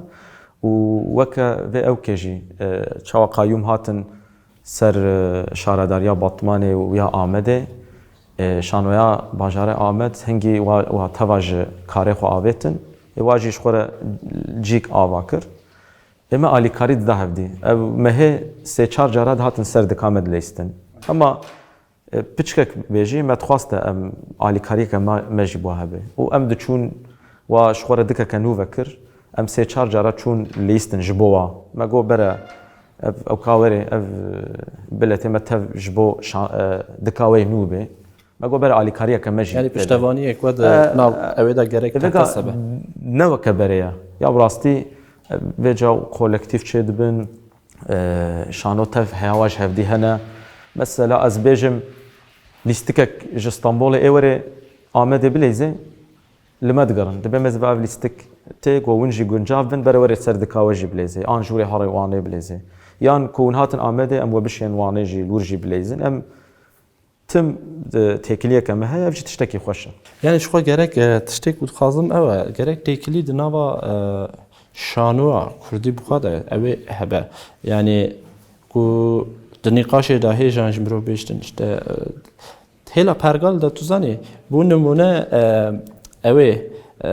Û weke vê ewkê jî, e, çawa qayûm hatin ser, e, şaredariya Batmanê û ya Amedê, e, şanoya bajarê Amed hingî wa, wa teva ji karê xwe avêtin. Ê wa jî ji xwe re cîk ava kir. Ê me alîkarî dida hevdî. Ev mehê sê çar cara dihatin ser dika me dileyistin. Hema, e, piçkek bêjî me dixwaste em alîkariyeke me, me jî bo hebe. Û em diçûn wa ji xwe re dikeke nû vekir. Em sê çar cara çûn leyistin ji bo wa. Me got bere ev ewka werê ev, e, biletê me tev ji bo şa-, e, dika we yê nû bê. Me got bere alîkariyeke me jî. Yanî piştevaniyek we di, e, nav, e, ewê de gerek vega heta sebe. Ne weke berê ye. Ya bi rastî, e, vêca kolektîf çê dibin, e, şano tev heya wa ji hevdî hene. Mesela ez bêjim lîstikek ji Stenbolê ê werê Amedê bileyzê, li me digerin. Dibê me ziva ev lîstik tê ku hûn jî guncav bin, bere werê ser dika we jî bileyzê. An ji wê herê Wanê bileyzê. Yan ku hûn hatin Amedê em we bişên Wanê jî, li wir jî bileyzin. Em Tim, e, têkiliyeke me heye, ev jî tiştekî xweş e. Yanî ji xwe gerek, e, tiştê ku dixwazim ew e, gerek têkilî di nava, e, şanoya kurdî bi xwe de ew ê hebe. Yanî ku di nîqaşê de hêjan ji mirov bêjtin, işte, e, hêla pergal de tu zanî, bo nimûne, e, ew ê, e,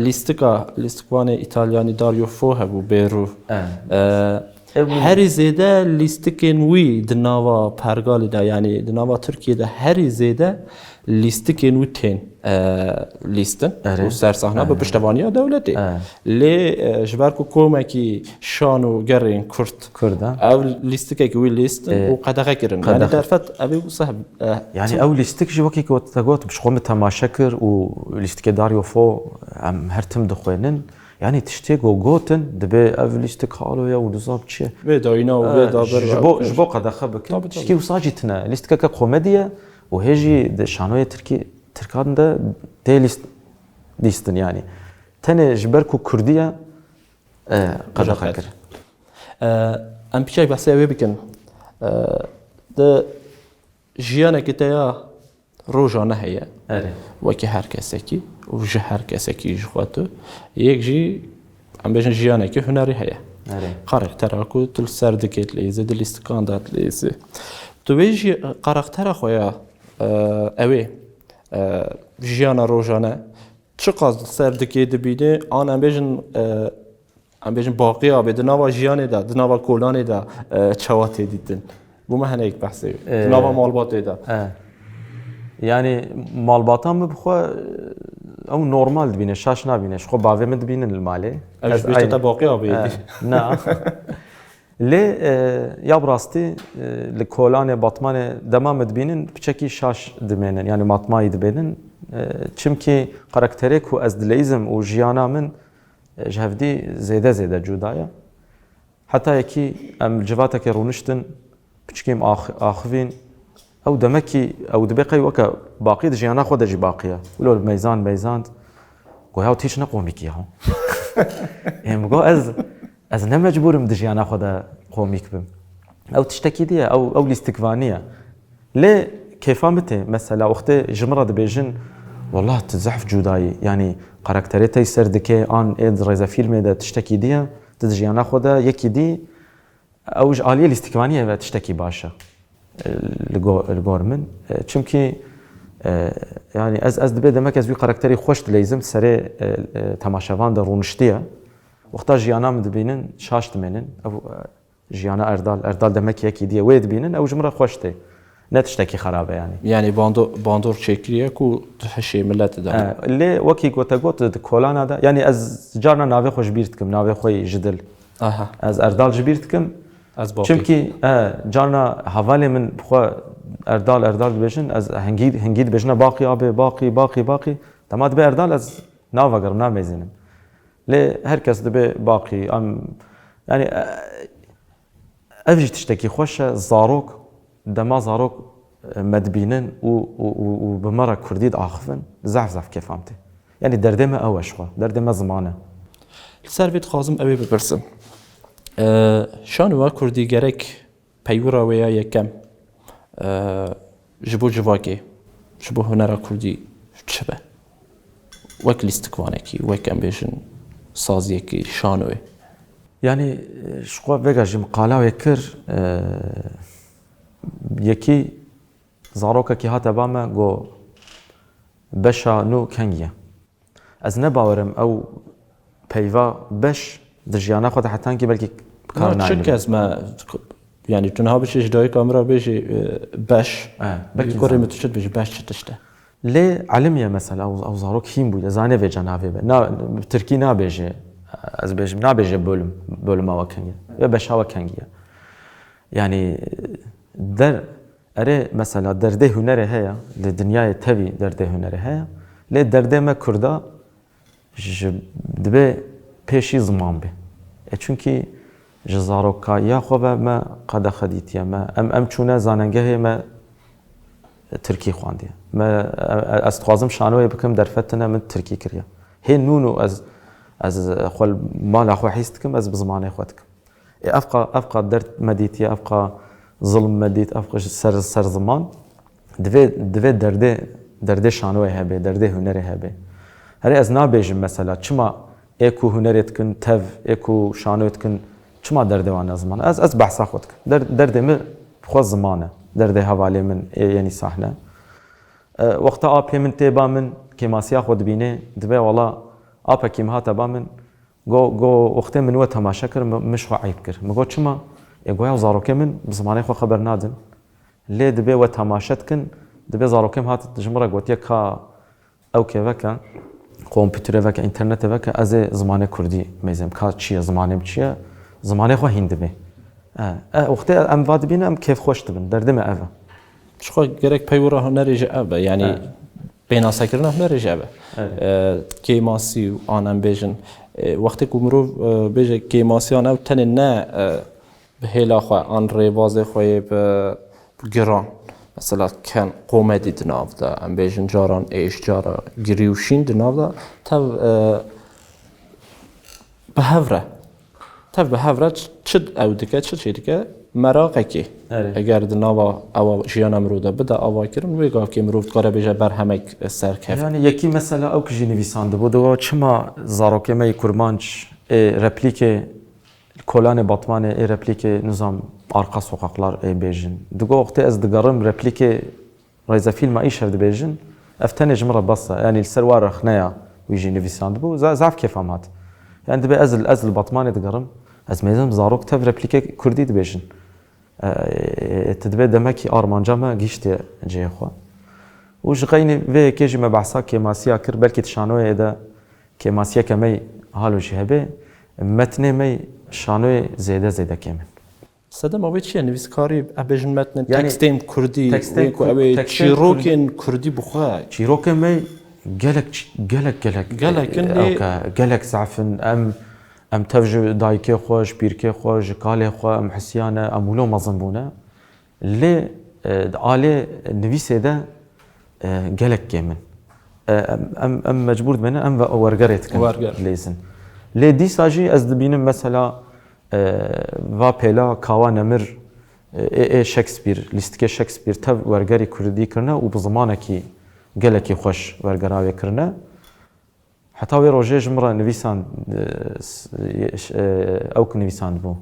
lîstika, lîstikvanê îtalyanî Dario Fo hebû, bêrû. E. E, Ev min- Herî zêde lîstikên wî di nava pergalê de, yanî di nava Tirkiyê de herî zêde lîstikên wî tên, e, lîstin Erê. Û ser sahne bi Erê. Piştevaniya dewletê. Erê. Lê, e, ji ber ku komekî şan û gerên Kurd Kurd, ha? Ev lîstikekî wî lîstin Ê, û qedexe kirin. Qedexe. Yanî derfet ev ê wisa, e, Yanî çi- ew lîstik jî wekî got, te got, bi xwe min temaşe kir û lîstikê Dario Fo em her tim dixwênin. Yanî tiştê ku gotin, dibê ev lîstik halo ye û nizam çi ye. Vê dayîna û vê Eh, daber ji ve bo, ev ji bo qedexe bikin. Tabii, tabii. Tiştê wisa jî tine. Lîstikeke komedî ye û hê jî di şanoyê Tirkî, Tirkan de tê lîst-, lîstin yanî. Tenê ji ber ku Kurdî ye, eh, qedexe Qedexe. Kir. Eh, em piçek behsê wê bikin. Eh, di jiyanekî te ya rojane heye. Erê. Wekî her kesekî û ji her kesekî ji xwe tu. Yek jî, em bêjin, jiyanekî hunerî heye. Erê. Karaktera ku tu li ser dikê dileyzî, di lîstikan de dileyzî. Tu wê jî karaktera xwe ya, e, ew ê, e, jiyana rojane çiqas li ser dikê dibînî, an em bêjin, e, Em bêjin baqiya bê di nava jiyanê de, di nava kolanê de, e, çawa tê dîtin? Bo me heneyek behsê. E, Di nava malbatê de. E. Yanî malbata min bi xwe, e, ew normal dibîne, şaş nabîne. Ji xwe bavê min dibînin li malê. Ev ji bêjte te baqiya bê. E, na. Lê, e, ya bi rastî, e, li kolanê, Batmanê dema min dibînin, piçekî şaş dimênin. Yanî matmayî dibênin. E, çimkî karakterê ku ez dileyizim û jiyana min, ji hevdî zêde zêde cuda ye. Heta yekî em li civateke rûniştin, piçkêm ax-, axivîn. Ew demekî, ew dibê qey weke baqî di jiyana xwe de jî baqî ye. Wilo li meyzand, meyzand. Goya tu hiç ne komîk ya. Ê min got ez, ez ne mecbûr im di jiyana xwe de komîk bim. Ew tiştekî diye, ew, ew lîstikvanî ye. Lê kêfa min tê, mesela, wextê ji min re dibêjin, "Wallah, tu zehf cudayî." Yanî, karakterê te yî ser dikê, an ê di rêzefîlmê de tiştekî dî ye, tu di jiyana xwe de yekî dî, ew ji aliyê lîstikvaniyê ve tiştekî baş e, e, li go-, li gor min. E, çimkî, e, yanî, ez, ez dibê demek ez wî karakterî xweş dileyzim, serê, e, e, temaşevan de rûniştiye. Wexta jiyana min dibînin, şaş dimênin. Ev, e, Jiyana Erdal, Erdal demek yekî diye wê dibînin, ew ji min re xweş tê. Ne tiştekî xerab e yanî. Yanî bando-, bandor çêkiriye ku tu hişê miletê de. E, lê wekî ku te got, di kolana de, yanî ez carna navê xwe ji bîr dikim, navê xwe yî ji dil. Aha. Ez Erdal ji bîr dikim. Ez baqî. Çimkî, e, carna hevalê min bi xwe Erdal, Erdal dibêjin, ez hingî, hingî dibêjine baqî abê, baqî, baqî, baqî. Dema dibe Erdal, ez navegerim, namêzînim. Lê her kes dibe baqî, em, yanî, e, Ev jî tiştekî xweş e, zarok, dema zarok, e, me dibînin û, û, û, û bi me re kurdî diaxivin, zehf, zehf kêfa min tê. Yanî derdê me ew e ji xwe, derdê me ziman e. Li ser vê dixwazim ew ê bipirsim. E, şanoya kurdî gerek peywira wê ya yekem, e, ji bo civakê, ji bo hunera kurdî çi be? Wek lîstikvanekî, wek em bêjin saziyekî şanoyê. Yanî, e, ji xwe vêga jî min qala wê kir, e, yekî zarokekî hate ba me, got, "Beşa nû kengî ye?" Ez ne bawerim ew peyva beş di jiyana xwe de hetankî belkî bi kar nayîne. Çi kes me, yanî tu niha bişî ji dayika min re bêjî, e, beş, e, belkî kurê min tu çi dibêjî, beş çi tişt e? Lê elim ye mesela, ew, ew zarok hîn bûye, zanê vêca navê be. Na, bi tirkî nabêje, ez bêjim, nabêje bölüm, bölüma we kengî ye. Ya beşa we kengî ye. Yanî der, erê mesela derdê hunerê heye, li dinyayê tevî derdê hunerê heye, lê derdê me kurda ji, dibê pêşî ziman bê. E, çunkî ji zarokayiya xwe ve me qedexe dîtiye me. Em, em çûne zanengehê me tirkî xwendiye. Me, e, e, ez dixwazim şanoyê bikim, derfetine min tirkî kiriye. Hê nû nû ez, ez xwe li mala xwe hîs dikim, ez bi zimanê xwe dikim. Ê, evqa, evqa derd me dîtiye, evqa zilm me dît, evqa ji ser, ser ziman. Divê, divê derdê, derdê şanoyê hebe, derdê hunerê hebe. Herê ez nabêjim mesela, çima ê ku hunerê dikin tev, ê ku şanoyê dikin, çima derdê wan ne ziman? Ez, ez behsa xwe dikim. Der-, derdê min xwe ziman e. Derdê hevalê min ê yenî sahne. E, wexta apê min tê ba min, kêmasiya xwe dibînê, dibê wala apekî min hate ba min, Go, go, wextê min we temaşe kir, mi, min ji xwe eyb kir. Min got, "Çima?" Ê, goya zarokê min bi zimanê xwe xeber nadin. Lê dibê we temaşe dikin, dibê zarokê min hat ji min re gotiye, "Ka ew kê veke, kompûterê veke, înternetê veke, ez ê zimanê kurdî mêzêm. Ka çi ye, zimanê min çi ye? Zimanê xwe hîn dibê." E, e, wextê em va dibînin, em kêfxweş dibin. Derdê me ev e. Ji xwe gerek peywira hunerê jî ev be, yanî Evet. pênasekirina hunerê jî ev e. Evet. E, kêmasî û an em bêjin, e, wextê ku mirov, e, bêje kêmasiyan ew tenê ne, e, bi hêla xwe an rêbazê xwe yê bi, bi giran, mesela ken komedî di nav de, em bêjin caran êş, cara girî û şîn di nav de, tev, e, bi hev re. Tev bi hev re ç-, çi ew dike, çi çê dike? Meraqekê. Erê. Eger di nava ewa jiyana mirov de bide avakirin, wê gavkê mirov dikare bêje berhemek serkeft. Yani yekî mesela ew ku jî nivîsandibû, digo çima zarokê me yê kurmanc ê replîkê Kolanê Batmanê ê replîkê nizam Arka Sokaklar ê bêjin. Digo wextê ez digerim replîkê Rêzefîlma îşev dibêjin, ev tenê ji min re bes e. Yanî li ser wa rexneya wî jî nivîsandibû. Za-, zaf kêfa min hat. Yanî dibê ez, ez li Batmanê digerim, ez mêzim zarok tev replîkê kurdî dibêjin. E, e, tu dibê demekî armanca me gihîştiye cihê xwe. Û ji xeynî vê yekê jî me behsa kêmasiya kir, belkî di şanoyê de kêmasiyeke me halo jî hebe, metnê me şanoyê zêde zêde kêm in. Sedema wê çi ye? Nivîskarî, em bêjin metnên Yani, tekstên kurdî, tekstên wê ku ku-, ew ê tekstên çîrokên kurdî bi xwe. Çîrokên me gelek ç-, gelek, gelek, Gelek in e, lê ewke, gelek zaf in. Em, em tev ji dayikê xwe, ji pîrkê xwe, ji kalê xwe, em hisiya ne, em wilo mezin bûne. Lê, e, di alê nivîsê de, e, gelek kêm in. E, em, em, em mecbûr dibêne, em ve-, wergerê dikin Werger. lêzin. Lê dîsa jî ez dibînim mesela, e, va pêla Kawa Nemir, e, ê, ê Shakespeare, lîstikê Shakespeare tev wergerî kurdî kirine û bi zimanekî gelekî xweş wergera wê kirine. Heta wê rojê ji min re nivîsand, e, s-, e, ş-, e, ew ku nivîsandibû.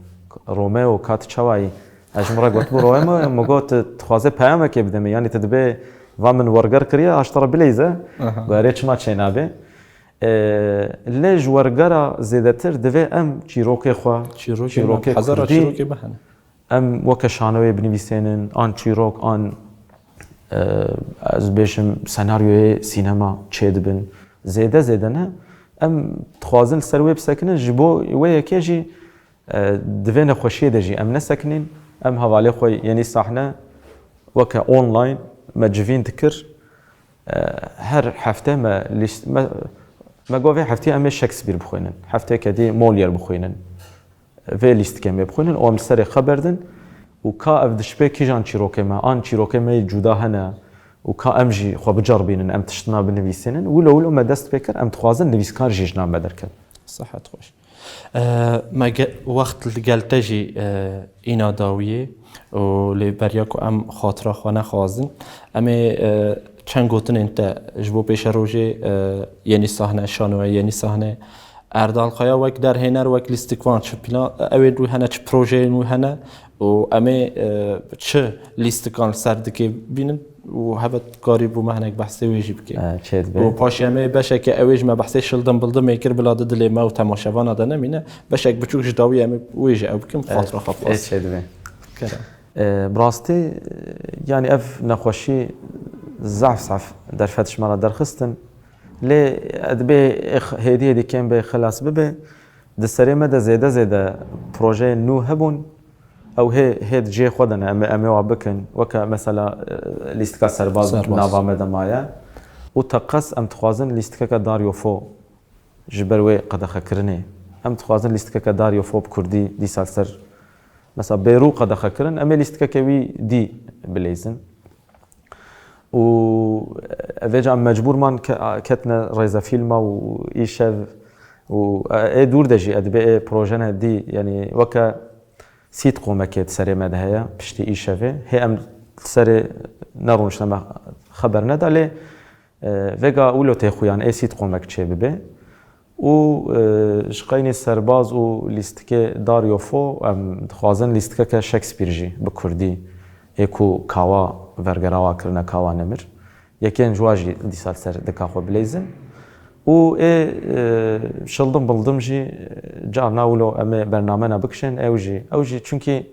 Romeo, ka tu çawa yî? Ez ji min re gotibû, Romeo, min got, tu dixwazê peyamekê bide min. Yanî tu dibê va min werger kiriye, aştara bileyze. Aha. Guherê çima çênabe. E, lê ji wergera zêdetir divê em çîrokê xwe, Çîrokê çîrokê me, hezara kurdî, çîrokê me hene. Em weke şanoyê binivîsênin, an çîrok, an, e, ez bêjim senaryoyê sînema çêdibin. Zêde zêde ne. Em dixwazin li ser wê bisekinin, ji bo wê yekê jî, e, di vê nexweşiyê de jî em nesekinîn. Em hevalê xwe yenî sahne weke online me civîn dikir. E, her hefte me lîst-, me, me got vê heftê em ê Shakespeare bixwînin. Heftêke dî Molière bixwînin. Vê lîstikê em ê bixwînin û em li serê xeber din û ka ev dişibê kîjan çîrokê me, an çîrokê me yê cuda hene û ka em jî xwe biceribînin, em tiştina binivîsînin. Wilo wilo me dest pê kir, em dixwazin nivîskar jî ji nav me derket. Sihet xweş. E, me ge-, wext li gel te jî, e, îna dawiyê û lê beriya ku em xatira xwe nexwazin. Em ê, e, çend gotinên te ji bo pêşerojê, e, yenî sahne, şanoya yenî sahne. Erdal Kaya wek derhêner, wek lîstikvan çi plan, ew ê nû hene, çi projeyên nû hene û em ê, e, çi lîstikan li ser dikê bînin û heve karî bû me hinek behsê wê jî bike. E, çê dibe. Û paşê em ê beşeke ew ê ji me behsê şildim bildimê kir, bila di dilê me û temaşevana de nemîne. Beşek biçûk ji dawî em ê wê jî ew bikim, xatira xwe bixwazim. Ê, çê dibe. Kerem. E, bi rastî, e, yanî ev nexweşî zehf zehf derfet ji me re derxistin. Lê dibê ê x-, hêdî hêdî kêm bê, xilas bibe. Di serê me de zêde zêde projeyên nû hebûn. Ew hê, hê di cihê xwe de ne, em ê, em ê wa bikin. Weke mesela, e, lîstika serbaz Serbaz. nava me de maye. Û teqez em dixwazin lîstikeke Dario Fo ji ber wê qedexekirinê. Em dixwazin lîstikeke Dario Fo bi kurdî dîsa li ser, mesela Bêrû qedexe kirin, em ê lîstikeke wî dî bileyzin. Û vêca em mecbûr man ke-, ketine rêzefîlma û îşev û ê dûr de jî edibê ê projene dî, yanî weke sîtqomekê di serê me de heye, piştî îşevê. Hê em li serê nerûniştine me xeber neda, lê, e, vêga wilo tê xuyan ê sîtqomek çê bibe. Û, e, ji qeynî serbaz û lîstikê Dario Fo, em dixwazin lîstikeke Shakespeare jî bi kurdî, ê ku kawa vergera wa kirine, kawa nemir. Yekên ji wa jî dîsa li ser dika xwe bileyzin. Û ê, e, şildim bildim jî, e, carna wilo em ê bernamena bikişên, ew jî, ew jî çunkî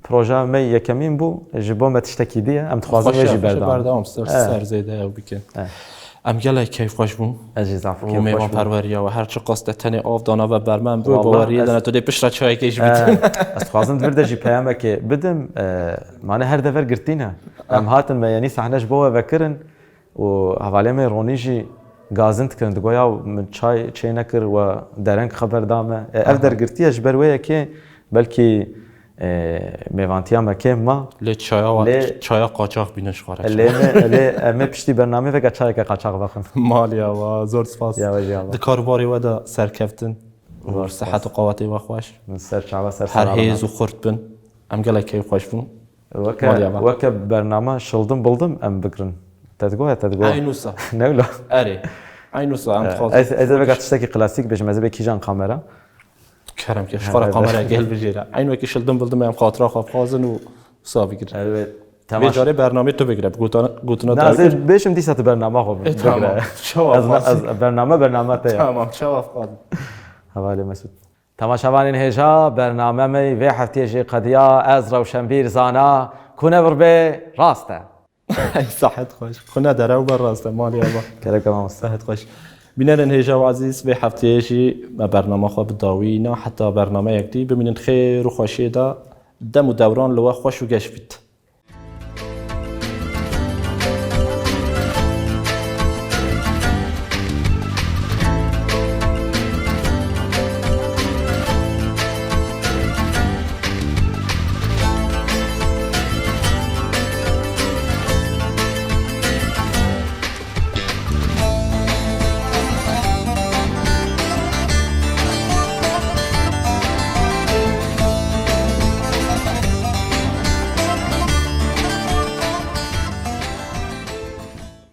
projeya me yekemîn bû, ji bo me tiştekî dî ye. Em dixwazin wê jî berdewam. Berdewam ser, ser zêde ew bikin. Em gelek keyfxweş bûn. Ez jî zaf keyfxweş bûm. Û mêvanperweriya we her çiqas te tenê av dana ve bermen bû, baweriyê dana tu dê piştre çayekê jî bikin. Ez dixwazim di vir de jî peyamekê bidim. E, mane her dever girtî ne. Em hatin me, yanî sahne ji bo we vekirin. Û hevalê me Ronî jî gazin dikirin, digo ya min çay çê nekir, we dereng xeber da me. E, ev dergirtiye ji ber wê yekê belkî, e, mêvantiya me kêm ma. Lê çaya wa, lê çaya qaçax bînin ji xwe re. Lê me, lê em ê piştî bernamê veke çayeke qaçax vexwin. Maliya wa, zor spas. Ya we jî ya we. Di karûbarê we de serkeftin. Zor spas. Sihet û qawetê we xweş. Min ser çava ser. Her hêz û xurt bin. Em gelek keyfxweş bûn. Weke, weke bername şildim bildim em bigirin. Te digo ya, te digo. Eynûsa. Ne wilo? Erê. Eynûsa em dixwazin. Ez, ez ê vega tiştekî klasîk bêjim, ez ê bê kîjan kamera? Kerem ke, ji xwe re kamerayekê hilbijêre. Eyn wekî şildim bildim em xatira xwe bixwazin û wisa bigirin. Evet. Vê carê bernamê tu bigire, bi gotina, gotina te. Ez ê bêjim dîsa tu bernama xwe bigire. E, tamam. Çawa xwazin? Ez bername, bername te ye. Tamam, çawa xwazin? Hevalê Mesûd. Temaşevanên hêja, bername me vê heftiyê jî qediya, ez Rewşenbîr Zana, ku ne vir bê, rast e. Ey sahet xweş. Ku ne derew be, rast e, malê eva. Gerek e mamoste. Sahet xweş. Bînerên hêja û ezîz, vê heftiyê jî me bernama xwe bi dawî na, heta bernameyek dî, bimînin xêr û xweşiyê de, dem û dewran li we xweş û geş bît.